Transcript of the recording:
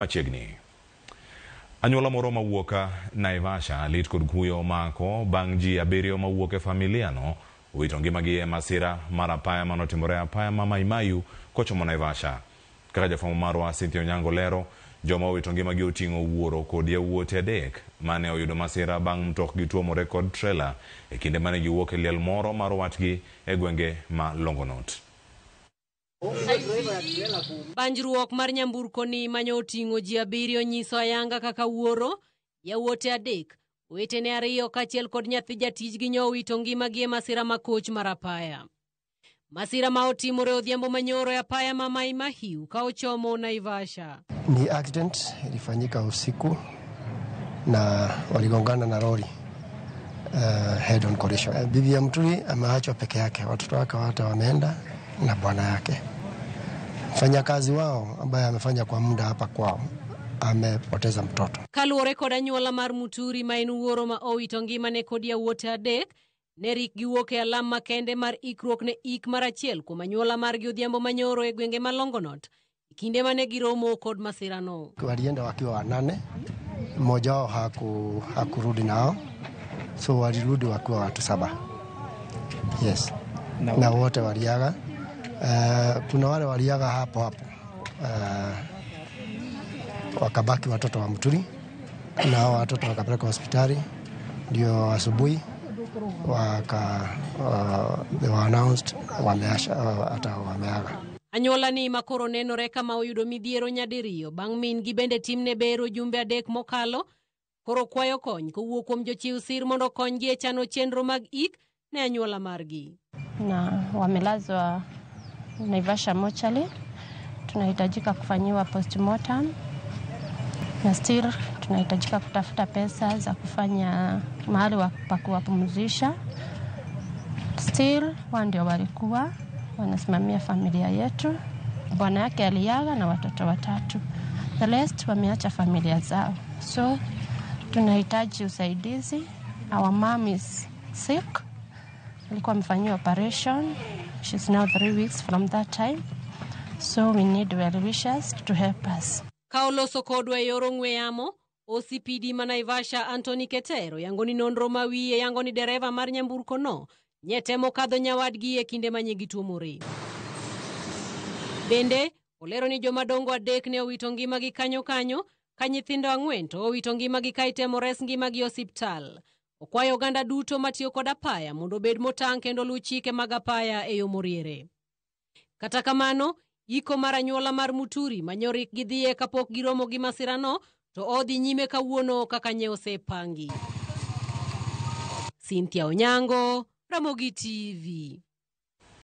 Machiegni. Anyuola moro mawuok Naivasha lit kod kuyo omako bang' ji abiriyo mawuok e familia no owito ngimagi e masira mar apaya manotimore apaya ma Mai Mahiu kochomo Naivasha. Kaka jafwambo marwa Cynthia Onyango lero, joma owito ngimagi oting'o wuoro kod yawuote adek mane oyudo masira bang' mtokgi tuomore kod trela e kinde mane giwuok e liel moro mar watgi e gwenge ma Longonot. Banjruok mar nyamburko ni manyo oting'o ji abiriyo nyiso ayanga kaka wuoro, yawuote adek, owetene ariyo kaachiel kod nyathi jatijgi nyo owito ngimagi e masira makoch mar apaya. Masira ma otimore odhiambo manyoro e apaya ma Mai Mahiu ka ochomo Naivasha. Ni accident ilifanyika usiku na waligongana na lori head on collision. Bibi ya Muturi ameachwa peke yake, watoto wake wote wameenda na bwana yake. Mfanyakazi wao ambaye amefanya kwa muda hapa kwao amepoteza mtoto. Kaluwore kod anyuola mar Muturi ma en wuoro ma owito ngimane kod yawuote adek, ne rik giwuok e alam makende mar ikruok ne ik mar achiel kuom anyuola margi odhiambo manyoro e gwenge ma Longonot e kinde mane giromo kod masirano. Walienda wakiwa wanane, mmoja wao hakurudi nao, so walirudi wakiwa watu saba. Yes, na wote waliaga. Kuna wale waliaga hapo hapo, wakabaki watoto wa Muturi na hao watoto wakapelekwa hospitali, ndio asubuhi waka they were announced wameasha, hata wameaga. Anyuola ni makoro nenore kama oyudo midhiero nyadiriyo bang' min gi bende timne bero jumbe adek mokalo koro kwayo kony kowuok kuom jochiw sir mondo okonygi e chano chenro mag ik ne anyuola margi. Na wamelazwa Naivasha mochari, tunahitajika kufanyiwa postmortem na still tunahitajika kutafuta pesa za kufanya mahali pa kuwapumzisha. Still wao ndio walikuwa wanasimamia familia yetu. Bwana yake aliaga na watoto watatu, the rest wameacha familia zao, so tunahitaji usaidizi. Our mom is sick, alikuwa amefanyiwa operation. She's now 3 weeks from that time, so we need well wishers to help us. Ka oloso kodwa e yor ong'we yamo, OCPD ma Naivasha Anthony Ketero yango ni nonro ma wiye yango ni dereva mar nyamburko no nye temo kadho nyawadgi e kinde ma gituomore. Bende, olero ni jomadongo adek ne owito ngimagi kanyo kanyo, ka nyithindo ang'wen to owito ngimagi ka itemo res ngimagi e osiptal. Okwayo oganda duto matiyo kod apaya mondo obed motang' kendo luw chike mag apaya e yo moriere. Kata kamano, iko mar anyuola mar Muturi manyorik gidhiye kapok giromo gi masirano to odhi nyime kawuono kaka nye osepangi. Cynthia Onyango, Ramogi TV.